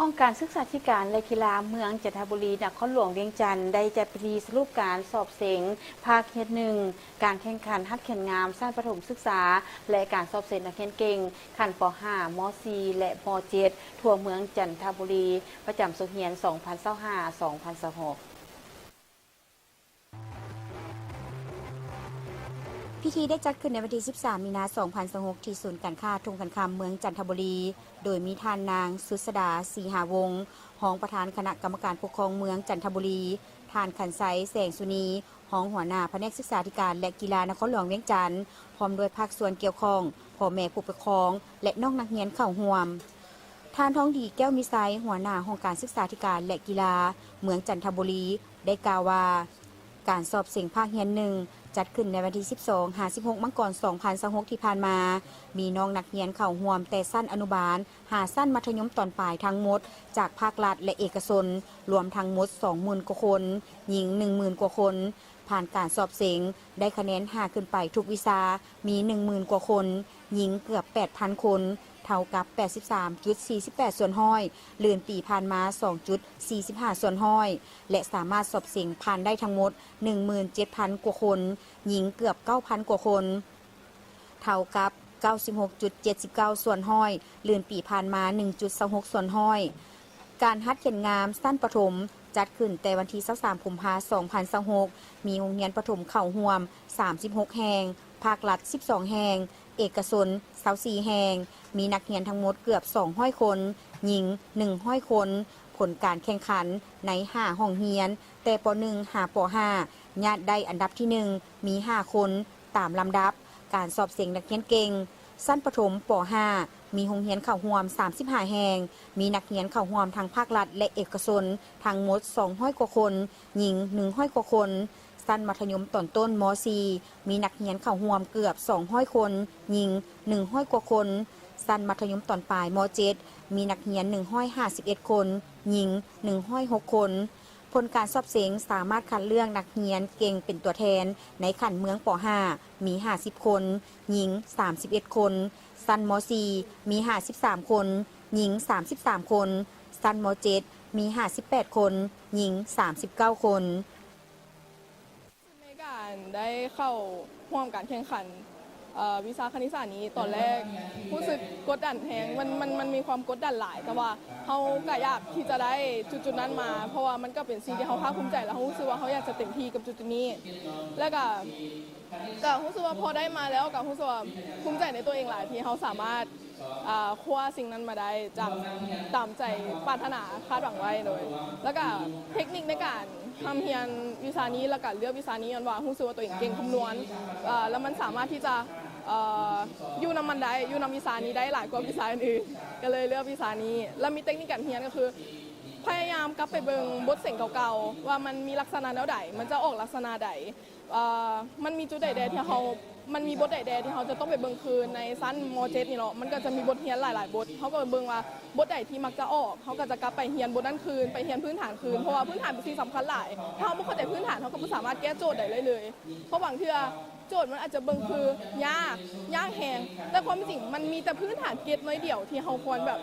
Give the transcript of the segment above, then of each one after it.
ຫ້ອງການສຶກສາທິການ ແລະ ກິລາເມືອງຈັນທະບູລີ ນະຄອນຫຼວງວຽງຈັນ ໄດ້ຈັດພິທີສະຫຼຸບການສອບເສັງພາກຮຽນໜຶ່ງ ການແຂ່ງຂັນຫັດຂຽນງາມຊັ້ນປະຖົມສຶກສາ ແລະ ການສອບເສັງນັກຮຽນເກັ່ງຂັ້ນ ປໍຫ້າ ມໍສີ່ ແລະ ມໍເຈັດ ທົ່ວເມືອງຈັນທະບູລີ ປະຈຳສົກຮຽນ ສອງພັນຊາວຫ້າ ສອງພັນຊາວຫົກ. ພິທີໄດ້ຈັດຂຶ້ນໃນວັນທີສິບສາມ ມີນາ ສອງພັນຊາວຫົກ ທີ່ສູນການຄ້າທົ່ງຄຳຄຳ ເມືອງຈັນທະບູລີ ໂດຍມີທ່ານນາງ ສຸດສະດາ ສີຫາວົງ ຮອງປະທານຄະນະກຳມະການປົກຄອງເມືອງຈັນທະບູລີ, ທ່ານ ຂັນໄຊ ແສງສຸນີ ຮອງຫົວໜ້າພະແນກສຶກສາທິການ ແລະ ກິລານະຄອນຫຼວງວຽງຈັນ ພ້ອມດ້ວຍພາກສ່ວນກ່ຽວຂ້ອງ, ພໍ່ແມ່ຜູ້ປົກຄອງ ແລະ ນ້ອງນັກຮຽນເຂົ້າຮ່ວມ. ທ່ານ ທອງດີ ແກ້ວມີໄຊ ຫົວໜ້າຫ້ອງການສຶກສາທິການ ແລະ ກິລາເມືອງຈັນທະບູລີ ໄດ້ກ່າວວ່າ ການສອບເສັງພາກຮຽນໜຶ່ງ ຈັດຂຶ້ນໃນວັນທີສິບສອງ ຫາ ສິບຫົກ ມັງກອນ ສອງພັນຊາວຫົກ ທີ່ຜ່ານມາ, ມີນ້ອງນັກຮຽນເຂົ້າຮ່ວມແຕ່ຊັ້ນອະນຸບານ ຫາ ຊັ້ນມັດທະຍົມຕອນປາຍທັງໝົດ ຈາກພາກລັດ ແລະ ເອກະຊົນ ລວມທັງໝົດ ສອງໝື່ນກວ່າຄົນ, ຍິງ ໜຶ່ງໝື່ນກວ່າຄົນ, ຜ່ານການສອບເສັງ ໄດ້ຄະແນນຫ້າຂຶ້ນໄປທຸກວິຊາ ມີ ໜຶ່ງໝື່ນກວ່າຄົນ, ຍິງເກືອບ ແປດພັນຄົນ, ເທົ່າກັບ ແປດສິບສາມຈຸດສີ່ສິບແປດສ່ວນຮ້ອຍ, ລື່ນປີຜ່ານມາ ສອງຈຸດສີ່ສິບຫ້າສ່ວນຮ້ອຍ ແລະ ສາມາດສອບເສັງຜ່ານໄດ້ທັງໝົດ ໜຶ່ງໝື່ນເຈັດພັນກວ່າຄົນ, ຍິງເກືອບ ເກົ້າພັນກວ່າຄົນ, ເທົ່າກັບ ເກົ້າສິບຫົກຈຸດເຈັດສິບເກົ້າສ່ວນຮ້ອຍ, ລື່ນປີຜ່ານມາ ໜຶ່ງຈຸດຊາວຫົກສ່ວນຮ້ອຍ. ການຫັດຂຽນງາມຊັ້ນປະຖົມ ຈັດຂຶ້ນແຕ່ວັນທີຊາວສາມ ກຸມພາ ສອງພັນຊາວຫົກ ມີໂຮງຮຽນປະຖົມເຂົ້າຮ່ວມ ສາມສິບຫົກແຫ່ງ, ພາກລັດ ສິບສອງແຫ່ງ, ເອກະຊົນ ຊາວສີ່ແຫ່ງ, ມີນັກຮຽນທັງໝົດເກືອບ ສອງຮ້ອຍຄົນ, ຍິງ ໜຶ່ງຮ້ອຍຄົນ. ຜົນການແຂ່ງຂັນໃນຫ້າຫ້ອງຮຽນ ແຕ່ ປໍໜຶ່ງ ຫາ ປໍຫ້າ ຍາດໄດ້ອັນດັບທີໜຶ່ງ ມີຫ້າຄົນ ຕາມລຳດັບການສອບເສັງນັກຮຽນເກັ່ງ. ຊັ້ນປະຖົມ ປໍຫ້າ ມີໂຮງຮຽນເຂົ້າຮ່ວມ ສາມສິບຫ້າແຫ່ງ, ມີນັກຮຽນເຂົ້າຮ່ວມທັງພາກລັດ ແລະ ເອກະຊົນ ທັງໝົດ ສອງຮ້ອຍກວ່າຄົນ, ຍິງ ໜຶ່ງຮ້ອຍກວ່າຄົນ. ຊັ້ນມັດທະຍົມຕອນຕົ້ນ ມໍສີ່ ມີນັກຮຽນເຂົ້າຮ່ວມເກືອບ ສອງຮ້ອຍຄົນ, ຍິງ ໜຶ່ງຮ້ອຍກວ່າຄົນ. ຊັ້ນມັດທະຍົມຕອນປາຍ ມໍເຈັດ ມີນັກຮຽນ ໜຶ່ງຮ້ອຍຫ້າສິບເອັດຄົນ, ຍິງ ໜຶ່ງຮ້ອຍຫົກຄົນ. ຜົນການສອບເສັງສາມາດຄັດເລືອກນັກຮຽນເກັ່ງເປັນຕົວແທນໃນຂັ້ນເມືອງ ປໍຫ້າ ມີ ຫ້າສິບຄົນ, ຍິງ ສາມສິບເອັດຄົນ, ຊັ້ນ ມໍສີ່ ມີ ຫ້າສິບສາມຄົນ, ຍິງ ສາມສິບສາມຄົນ, ຊັ້ນ ມໍເຈັດ ມີ ຫ້າສິບແປດຄົນ, ຍິງ ສາມສິບເກົ້າຄົນ. ໃນການໄດ້ເຂົ້າຮ່ວມການແຂ່ງຂັນ ເອີ ວິຊາຄະນິດສາດນີ້ ຕອນແລກຮູ້ສຶກກົດດັນແຮງ ມັນ ມັນ ມັນມີຄວາມກົດດັນຫຼາຍ ແຕ່ວ່າເຮົາກະຢາກທີ່ຈະໄດ້ຈຸດໆນັ້ນມາ ເພາະວ່າມັນກະເປັນສິ່ງທີ່ເຮົາພາກພູມໃຈ ແລະ ເຮົາຮູ້ສຶກວ່າເຮົາຢາກຈະເຕັມທີ່ກັບຈຸດໆນີ້ ແລະ ກະ ກະຮູ້ສຶກວ່າພໍໄດ້ມາແລ້ວ ກະຮູ້ສຶກວ່າພູມໃຈໃນຕົວເອງຫຼາຍ ທີ່ເຮົາສາມາດ ອ່າ ຄວ້າສິ່ງນັ້ນມາໄດ້ຕາມ ຕາມໃຈປາດຖະໜາຄາດຫວັງໄວ້ໂດຍ ແລ້ວກະເທັກນິກໃນການຮ່ຳຮຽນວິຊານີ້ ແລ້ວກະເລືອກວິຊານີ້ ຍ້ອນວ່າຮູ້ສຶກວ່າຕົວເອງເກັ່ງຄຳນວນ ເອີ ແລ້ວມັນສາມາດທີ່ຈະ ເອີ ຢູ່ນຳມັນໄດ້ ຢູ່ນຳວິຊານີ້ໄດ້ຫຼາຍກວ່າວິຊາອື່ນໆ ກະເລີຍເລືອກວິຊານີ້ ແລ້ວມີເຕັກນິກການຮຽນ ກະຄືພະຍາຍາມກັບໄປເບິ່ງບົດເສັງເກົ່າໆ ວ່າມັນມີລັກສະນະແນວໃດ ມັນຈະອອກລັກສະນະໃດ ເອີ ມັນມີຈຸດໃດແດ່ທີ່ເຮົາ ມັນມີບົດໃດແດ່ທີ່ເຮົາຈະຕ້ອງໄປເບິ່ງຄືນໃນຊັ້ນ ມໍເຈັດນີ້ເນາະ ມັນກະຈະມີບົດຮຽນຫຼາຍໆບົດ ເຮົາກະໄປເບິ່ງວ່າບົດໃດທີ່ມັກຈະອອກ ເຮົາກະຈະກັບໄປຮຽນບົດນັ້ນຄືນ ໄປຮຽນພື້ນຖານຄືນ ເພາະວ່າພື້ນຖານເປັນສິ່ງສຳຄັນຫຼາຍ ຖ້າເຮົາບໍ່ເຂົ້າໃຈພື້ນຖານ ເຮົາກະບໍ່ສາມາດແກ້ໂຈດໃດໄດ້ເລີຍ ເພາະບາງເທື່ອໂຈດມັນອາດຈະເບິ່ງຄືຍາກ ຍາກແຮງ ແຕ່ຄວາມເປັນຈິງມັນມີແຕ່ພື້ນຖານເກດໜ້ອຍດຽວທີ່ເຮົາຄວນແບບ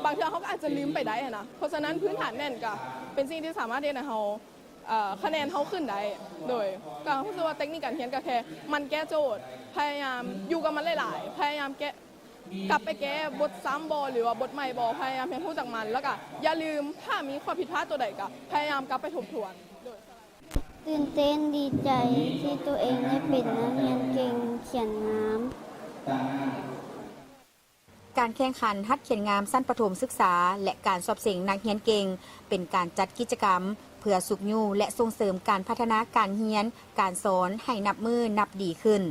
ບາງເທື່ອເຮົາກະອາດຈະລືມໄປໄດ້ຫັ້ນນະ ເພາະສະນັ້ນພື້ນຖານແໜ້ນກະເປັນສິ່ງທີ່ສາມາດເຮັດໃຫ້ເຮົາ ເອີ ຄະແນນເຮົາຂຶ້ນໄດ້ ໂດຍ ກະຮູ້ສຶກວ່າເຕັກນິກການຮຽນກະແຄ່ໝັ່ນແກ້ໂຈດ ພະຍາຍາມຢູ່ກັບມັນຫຼາຍໆ ພະຍາຍາມແກ້ ກັບໄປແກ້ບົດຊ້ຳບໍ ຫຼືວ່າບົດໃໝ່ບໍ ພະຍາຍາມຮຽນຮູ້ຈາກມັນ ແລ້ວກະຢ່າລືມ ຖ້າມີຂໍ້ຜິດພາດໂຕໃດກະພະຍາຍາມກັບໄປທົບທວນ ໂດຍ. ຕື່ນເຕັ້ນດີໃຈທີ່ໂຕເອງໄດ້ເປັນນັກຮຽນເກັ່ງຂຽນງາມ. ການແຂ່ງຂັນຫັດຂຽນງາມຊັ້ນປະຖົມສຶກສາ ແລະ ການສອບເສັງນັກຮຽນເກັ່ງ ເປັນການຈັດກິດຈະກຳເພື່ອຊຸກຍູ້ ແລະ ສົ່ງເສີມການພັດທະນາການຮຽນການສອນໃຫ້ນັບມື້ນັບດີຂຶ້ນ.